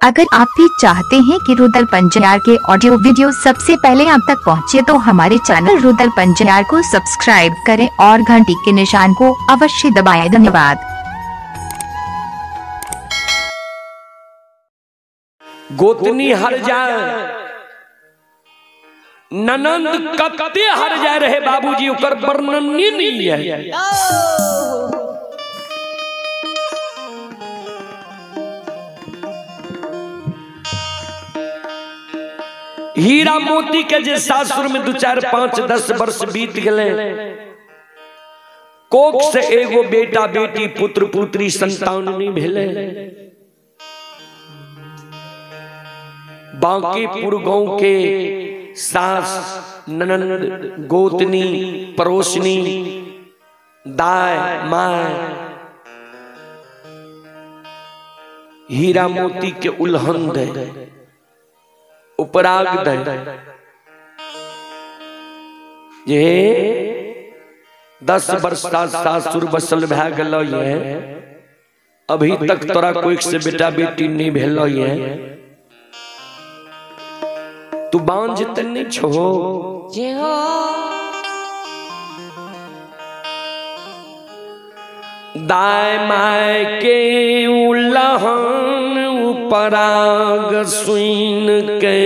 अगर आप भी चाहते हैं कि रुदल पंजियार के ऑडियो वीडियो सबसे पहले आप तक पहुंचे तो हमारे चैनल रुदल पंजियार को सब्सक्राइब करें और घंटी के निशान को अवश्य दबाएं। धन्यवाद। गोतनी हर जाए, ननंद कते हर जाए रहे बाबूजी, ओकर वर्णन नहीं है। हीरा मोती के जे सासुर में 2 4 5 10 वर्ष बीत गए, कोख से एगो बेटा बेटी पुत्र पुत्री संतान नहीं भेले। बांकीपुर गांव के सास ननंद गोतनी पड़ोसनी दाय my हीरा मोती के उल्हन दे, उपराग दे। ये 10 वर्ष सासुर बसल भै गेल, अभी तक तोरा कोई से बेटा बेटी नहीं भेल, तू बांझ त नहीं छो। दाय my के उल्हन उपराग सुन के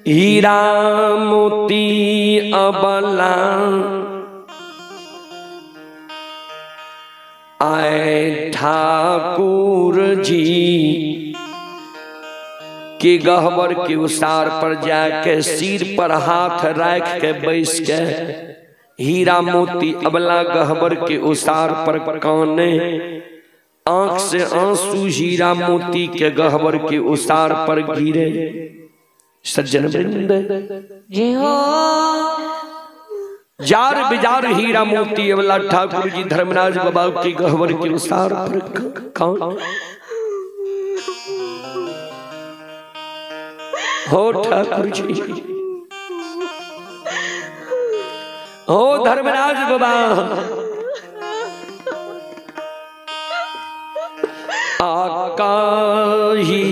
हीरा मोती अबला आए ठाकुर जी के गहबर के उसार पर जाके सिर पर हाथ रख के बैस के हीरा मोती अबला गहबर के उसार पर काने, आंख से आंसू हीरा मोती के गहबर के उसार पर गिरे। सज्जन वृंद जार बिजार हीरा मोती अबला ठाकुर जी धर्मराज बाबा की गहबर के उसार पर कान हो ठाकुर जी, हो धर्मराज बाबा। आकाहिया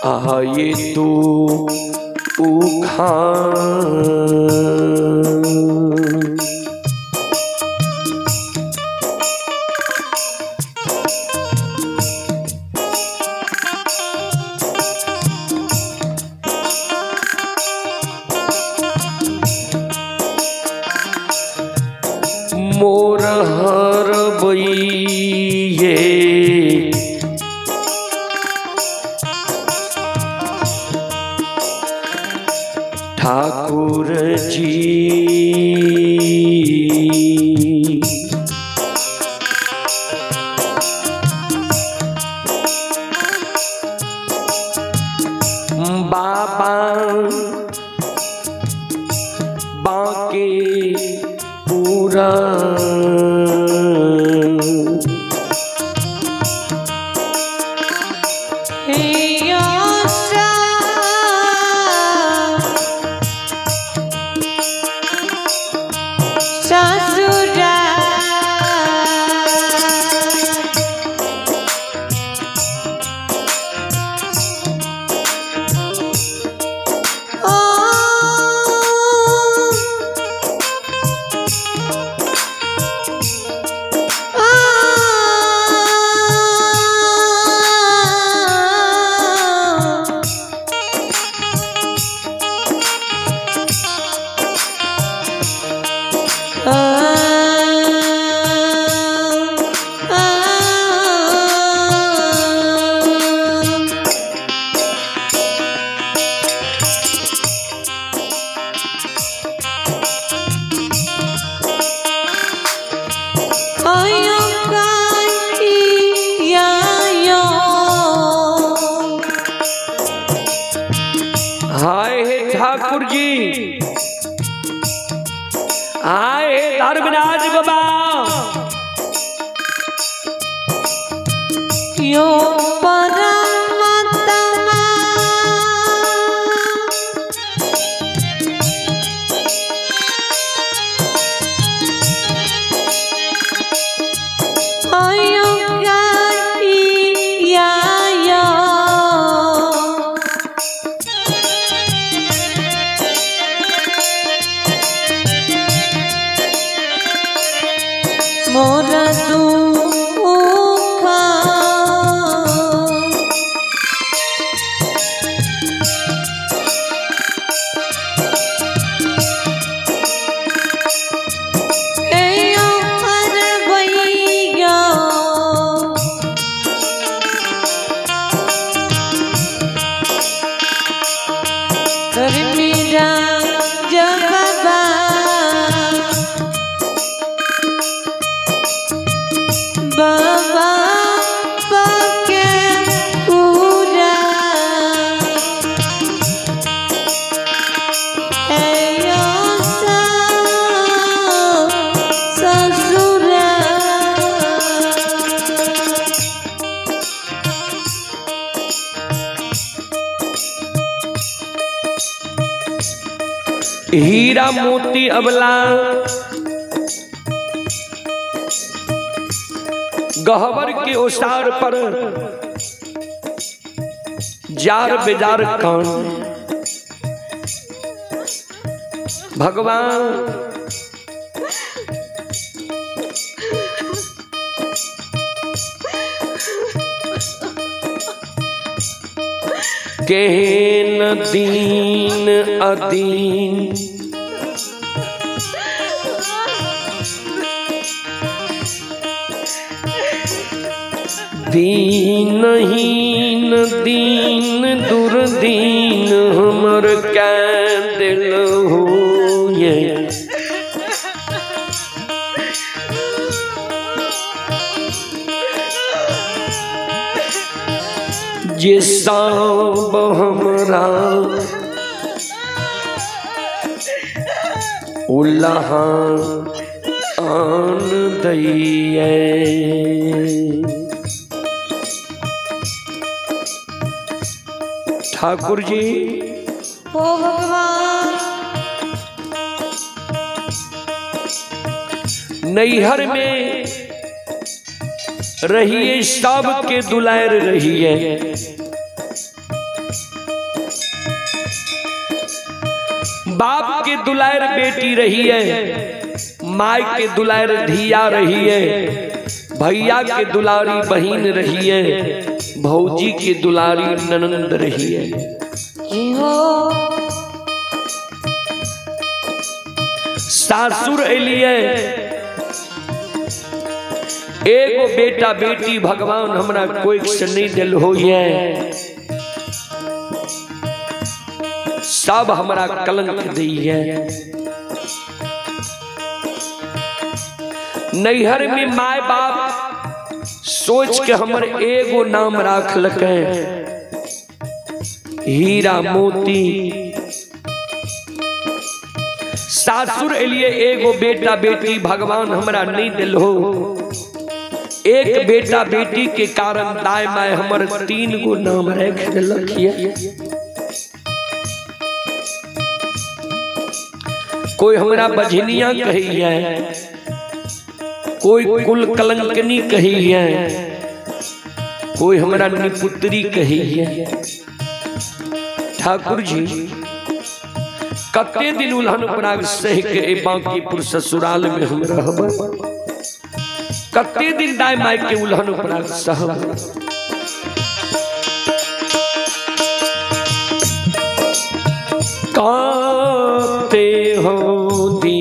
आये तू उखान मोर हर बइये ठाकुर जी। बाबा बाके पूरा राज बाबा यो परमात्मा हीरा मोती अबला गहवर के ओसार पर जार बेजार कान। भगवान केहन दीन अदीन दीनहीन दीन दुर्दीन हमर कै दिल हो ये। जे सब हमरा उल्हा आन दैये। ठाकुर जी ओ भगवान नैहर में रहिए सब के दुलार रहिए, बाप के दुलार बेटी रहिए, माय के दुलार धिया रहिए, भैया के दुलारी बहन रहिए, भौजी के दुलारी ननंद रहिए। सासुर एलिए एगो बेटा बेटी भगवान हमरा कोई से नहीं दिल होइए, सब हमरा कलंक दिए। नैहर में माय बाप सोच के हमर एगो नाम राख लके हीरा मोती। सासुर एलिए एगो बेटा बेटी भगवान हमरा नहीं दिल हो, एक बेटा बेटी के कारण दाय my हमर 3 गो नाम रख दिलक। कोई हमरा बझनिया कही है, कोई कुल कलंकनी कही है, कोई हमरा निपुत्री कही है। ठाकुर जी कते दिन उल्हन पराग सह के बांकीपुर ससुराल में हम रहब, कते दिन दाय my के उल्हन पराग सहब। काते हो दी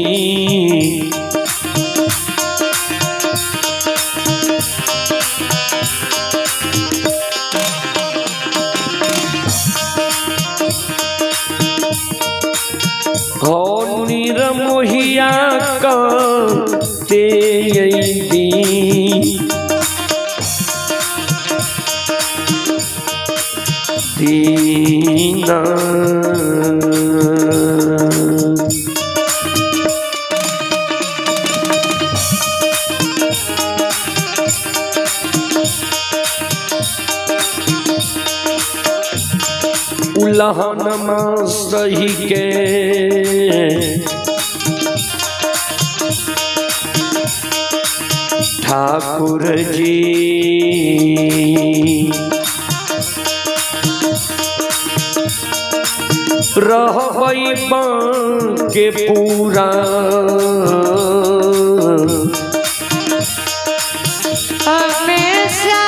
निरमोहिया काते दी दीना। उलहनमा सही के ठाकुर जी रहबै बांके पूरा हमेशा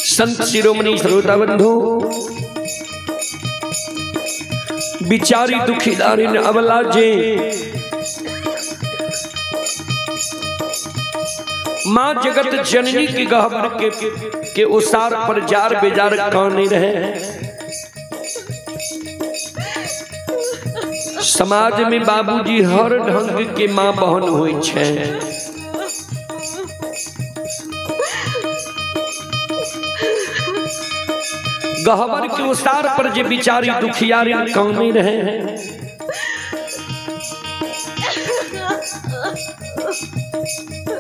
संत शिरोमणि श्रोता बंधु बिचारी दुखीदारी ने अबला जे मां जगत जननी की गहबर के उसार पर जार बेजार काने रहे। समाज में बाबूजी हर ढंग के मां बहन होई छे। गहबर के उसार पर जे बिचारी दुखियारी काने रहे।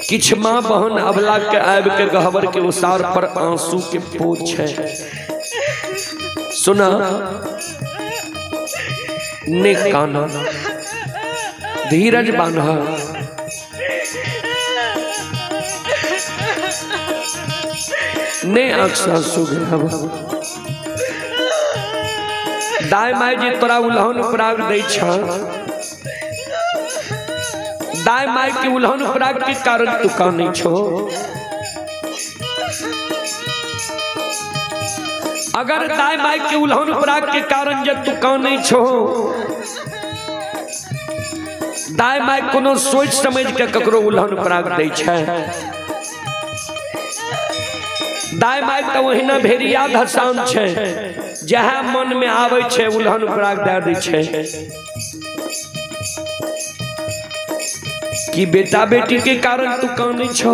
किछ मां बहन अबला के आब के गहबर के उसार पर आंसू के पोछे। सुना ने काना धीरज बांधा ने आंख सुघ दाय my जे तोरा उलहन पराग दै छ, दाय my के उलहन पराग के कारण तू कानै छो। अगर दाय my के उलहन पराग के कारण जे तू कानै छो, दाय my कोनो सोच समझ के ककरो उलहन पराग दै छै। दाय my तो ओहिना भेड़िया धसान छै, जहाँ मन में आवे छे उलहन पराग दे दै छै। कि बेटा बेटी के कारण तू कानै छो।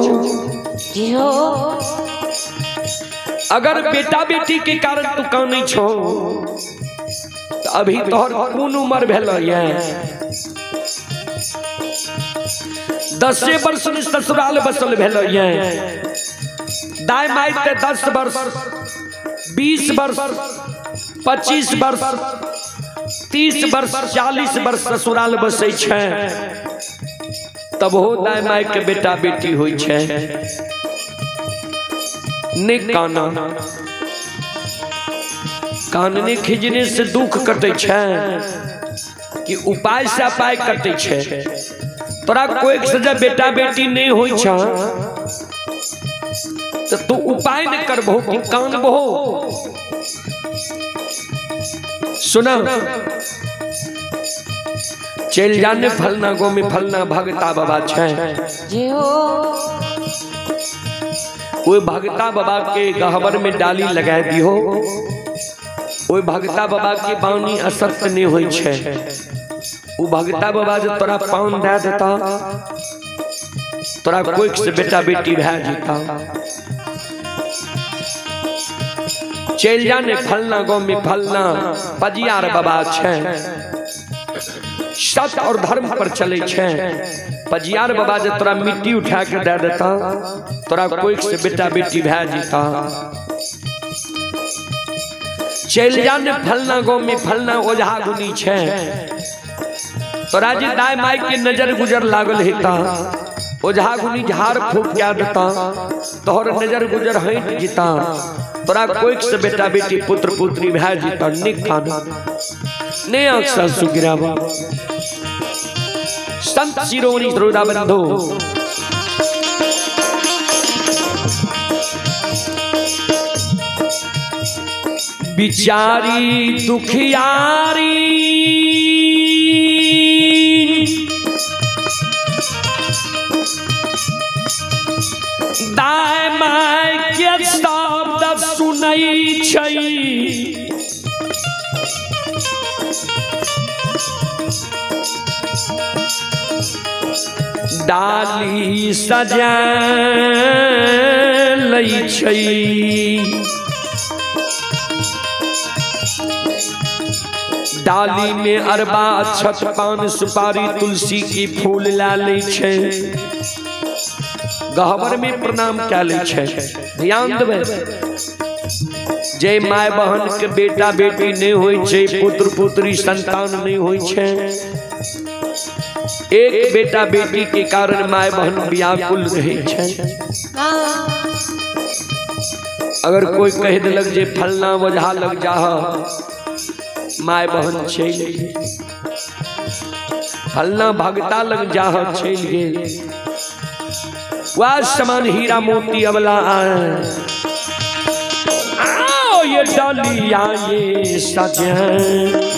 अगर बेटा बेटी के कारण तू कानै छो तो अभी तोहर कोन उम्र भेल ये? 10 वर्ष ससुराल बसल भेल ये। दाय my ते 10 वर्ष 20 वर्ष 25 वर्ष 30 वर्ष 40 वर्ष ससुराल बसै छै, तब हो दाय my के बेटा बेटी होई छै। ने काना कानने खिजने से दुख कटै छै कि उपाय से अपाय कटै छै। तोरा कोई से जब बेटा बेटी नहीं होई छ तो तू उपाय न करबो कि कानबो। सुना चल जाने फलना गो में फलना भगता बाबा छै, ओय भगता बाबा के गहबर में डाली लगा दिहो। ओय भगता बाबा के बानी असत्य नहीं होई छै। उ भगता बाबा जो तोरा पान दे देता तोरा कोई से बेटा बेटी भै जेता। चल जाने फलना गांव में फलना पजियार बाबा छे, सत और धर्म पर चले छे। पजियार बाबा जे तोरा मिट्टी उठा के दे देता तोरा कोई से बेटा बेटी भै जीता। चल जाने फलना गांव में फलना ओझा गुनी छे, तोरा जे दाई माई के नजर गुजर लागल हेता ओझा गुनी झाड़ फूक के देता तोहर नजर गुजर हट जीता, तोरा कोई से बेटा बेटी पुत्र पुत्री भै जीता। निक खाना ने आंख सासु गिरावा। संत शिरोमणि श्रोता बंधु बिचारी दुखियारी दाय my के शब्द सुनै छै, डाली सजा लै छै। डाली में अरबा अक्षत पान सुपारी तुलसी की फूल ला लै छै, गहबर में प्रणाम कए लै छै। ध्यान देबै जे my बहन के बेटा बेटी नहीं होई छै, पुत्र पुत्री संतान नहीं होई छै, एक बेटा बेटी के कारण my बहन व्याकुल रहे छै। अगर कोई कह देलक जे फलना ओझा लग जाह my बहन चलि गेल, फलना भगता लग जाह चलि गेल, वह समान हीरा मोती अबला आए आओ ये डालिया ये सजन।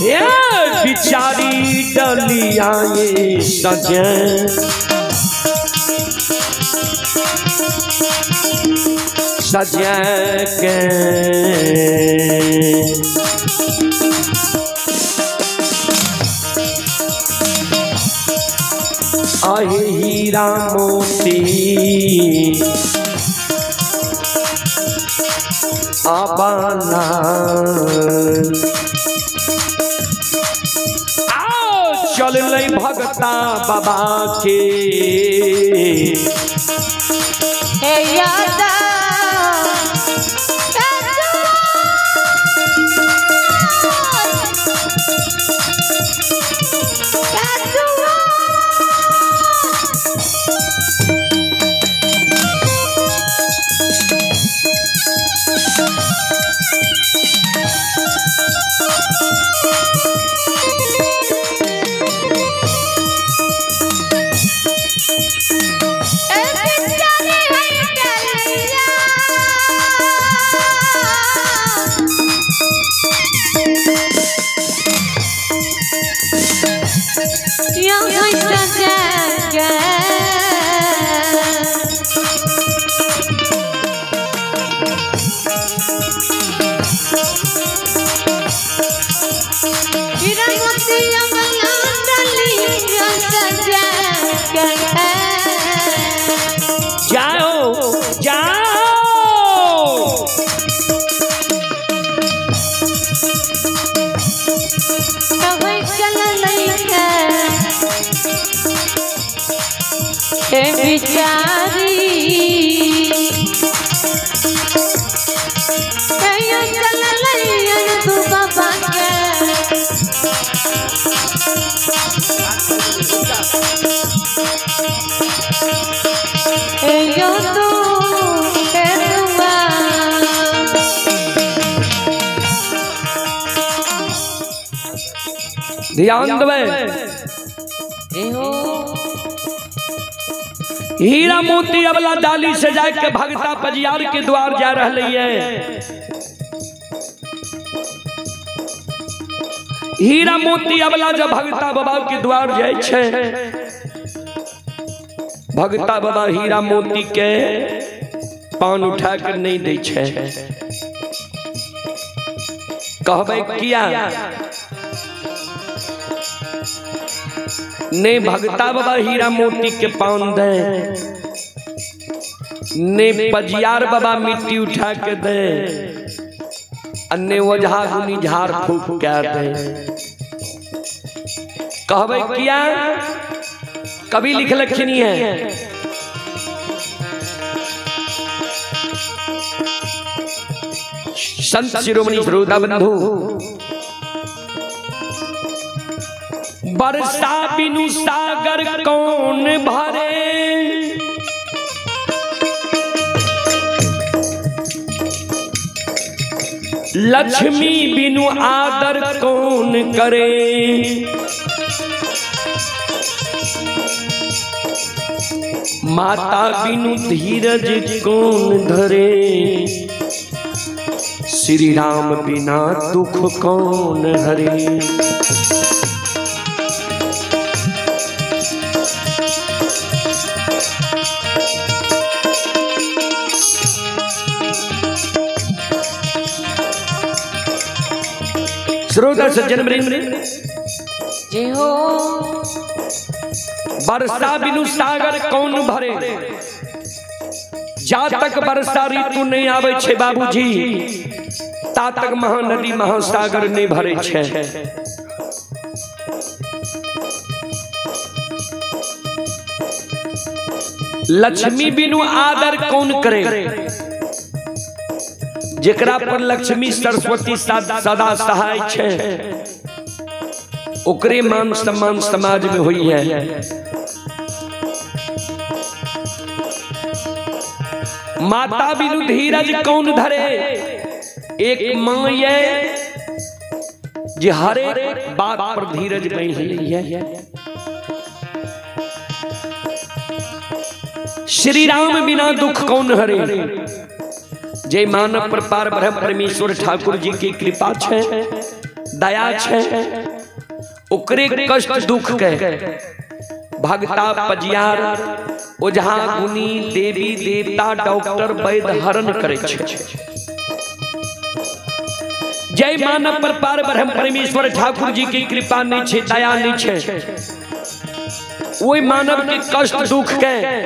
ये बिचारी डलिया ये सजन सजा के आहे हीरा मोती आबाना आओ चल ले भगता बाबा के हे यादा जाओ जाओ बिचारी तू बाबा के ध्यान देबै हीरा मोती अबला डाली से जाके भगता पजियार के द्वार जा रहे है। हीरा मोती अबला जब भगता बाबा के द्वार जाए छे, भगता बाबा हीरा मोती के पान उठा के नहीं दै छै। कहबै किया ने भगता बाबा हीरा मोती के पान दे, ने पजियार बाबा मिट्टी उठा के दे, अन्य ओझा गुनी झाड़ फूक के दे। कहबै किया? कभी लिख लखनी है संत शिरोमणि श्रोता बंधु, बरसा बिनु सागर कौन भरे, लक्ष्मी बिनु आदर कौन करे, माता बिनु धीरज कौन धरे, श्री राम बिना दुख कौन हरे। श्रोता सज्जन वृंद, जय हो। बरसा बिनु सागर कौन भरे, जा तक बरसा ऋतु नहीं आवे छे बाबूजी, ता तक महानदी महासागर नहीं भरे छे। लक्ष्मी बिनु आदर कौन करे, जेकरा पर लक्ष्मी सरस्वती सदा सहाय छे, ओकरे मान सम्मान समाज में हुई है। माता बिनु धीरज कौन धरे, एक मां ये जे हर एक बात पर धीरज बनी है। श्री राम बिना दुख कौन हरे, जय मानव पर पार ब्रह्म परमेश्वर ठाकुर जी की कृपा छे, दया छे, ओकरे कष्ट दुख के भगता पजियार ओझा गुनी देवी देवता डॉक्टर वैद्य हरण करे छे। जय मानव पर पार ब्रह्म परमेश्वर ठाकुर जी की कृपा नहीं छे, दया नहीं छे, वही मानव के कष्ट दुख के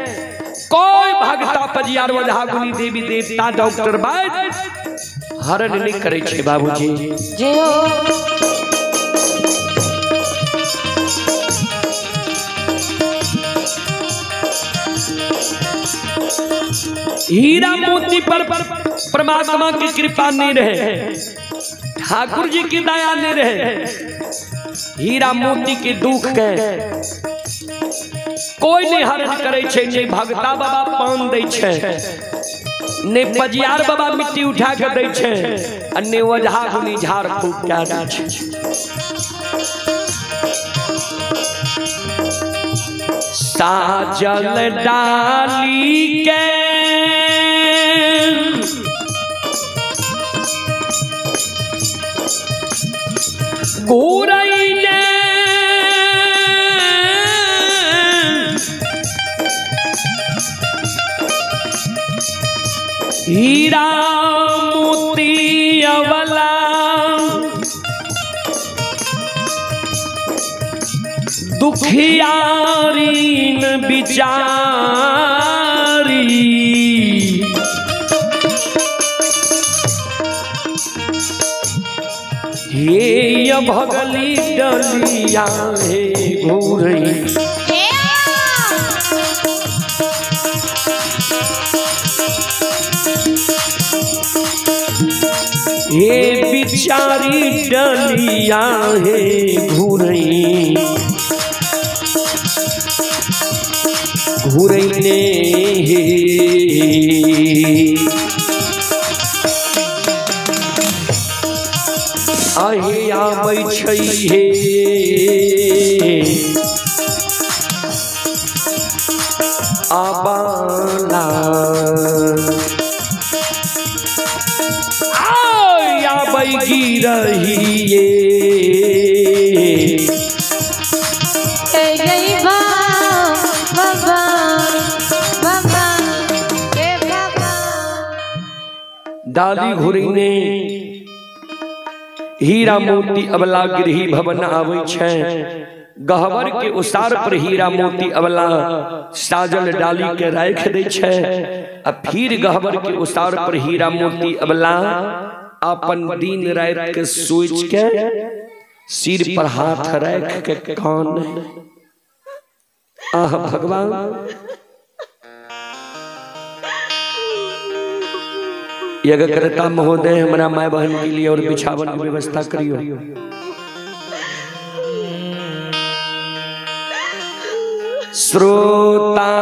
कोई भगता पजियार ओझा गुनी देवी देवता डॉक्टर वैद्य हरण नहीं करे छे बाबूजी। जय हो। हीरा मोती पर परमात्मा की कृपा नहीं रहे, ठाकुर जी की दया नहीं रहे, हीरा मोती के दुख के कोई नहीं हरण करे छे, नहीं भगता बाबा पान दे छे, नहीं पजियार बाबा मिट्टी उठा के दे छे, नहीं ओझा गुनी झाड़ फूक के दे छे। साजल डाली के घूरैले, हीरा मोती अवला दुखियारीन बिचारी, हे भगली डलिया हे घूरई, हे बिचारी डलिया हे घूरई, घूरई ने हे। आहे आबै छै हे आबाला, आबै गिरहिए बाबा बाबा के बाबा। डाली घुरैने हीरा मोती अबला गृही भवन आबै छै। गहबर के उसार पर हीरा मोती अबला साजल डाली के राख दै छै आ फिर गहबर के उसार पर हीरा मोती अबला अपन दिन रात के सोच के सिर पर हाथ रख के कान। आह भगवान, यज्ञकर्ता महोदय हमारा my बहन के लिए और बिछावन की व्यवस्था करियो। श्रोता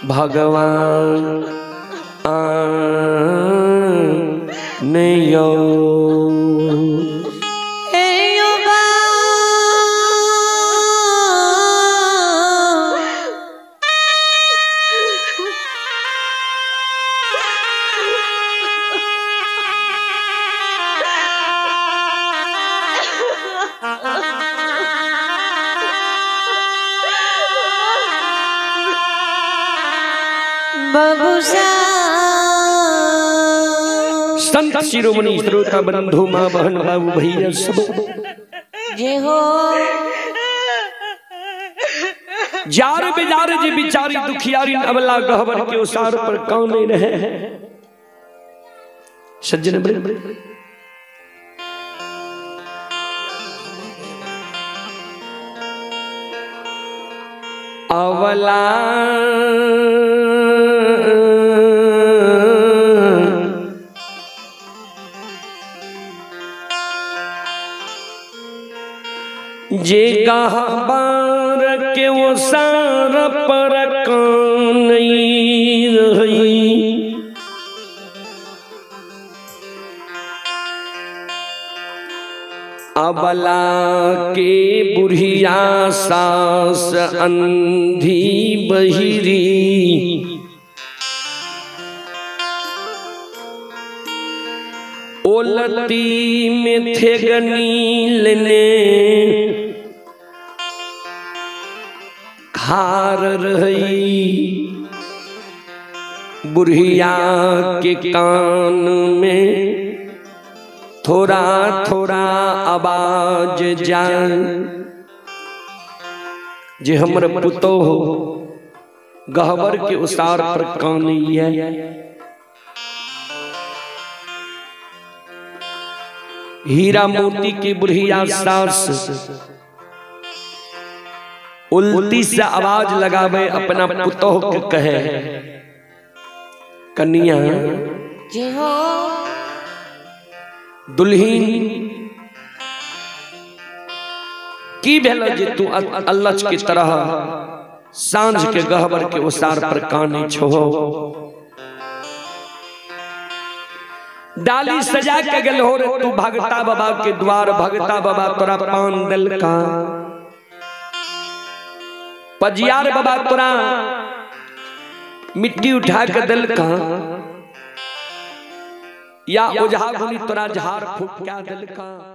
भगवान आने यो संत शिरोमणि श्रोता बंधु माँ बहन बाबू भैया सब जय हो। जार बेजार जी बिचारी दुखियारी अबला गहबर के उसार पर कौन नहीं रहे। सज्जन अवला जे गहबर के ओसार पर कानई रही अबला के बुढ़िया सास अंधी बहिरी ओलती में थेगनी लेने खार रही बुढ़िया के कान में थोड़ा थोड़ा आवाज जान जे हमर पुतोह हो गहबर के उसार पर कान है। हीरा मोती की बुढ़िया सास उल्टी से आवाज लगावे अपना पुतोह के कहे कन्या जय हो दुल्हीन की भेल जे तू अल्लच के तरह सांझ के गहबर के उसार पर काने छो। डाली सजा के गेल हो रे तू भगता बाबा के द्वार, भगता बाबा तोरा पान दिलका, पजियार बाबा तोरा मिट्टी उठा के दिलका, या ओझा गुनी तोरा झाड़ फूक क्या दिलका।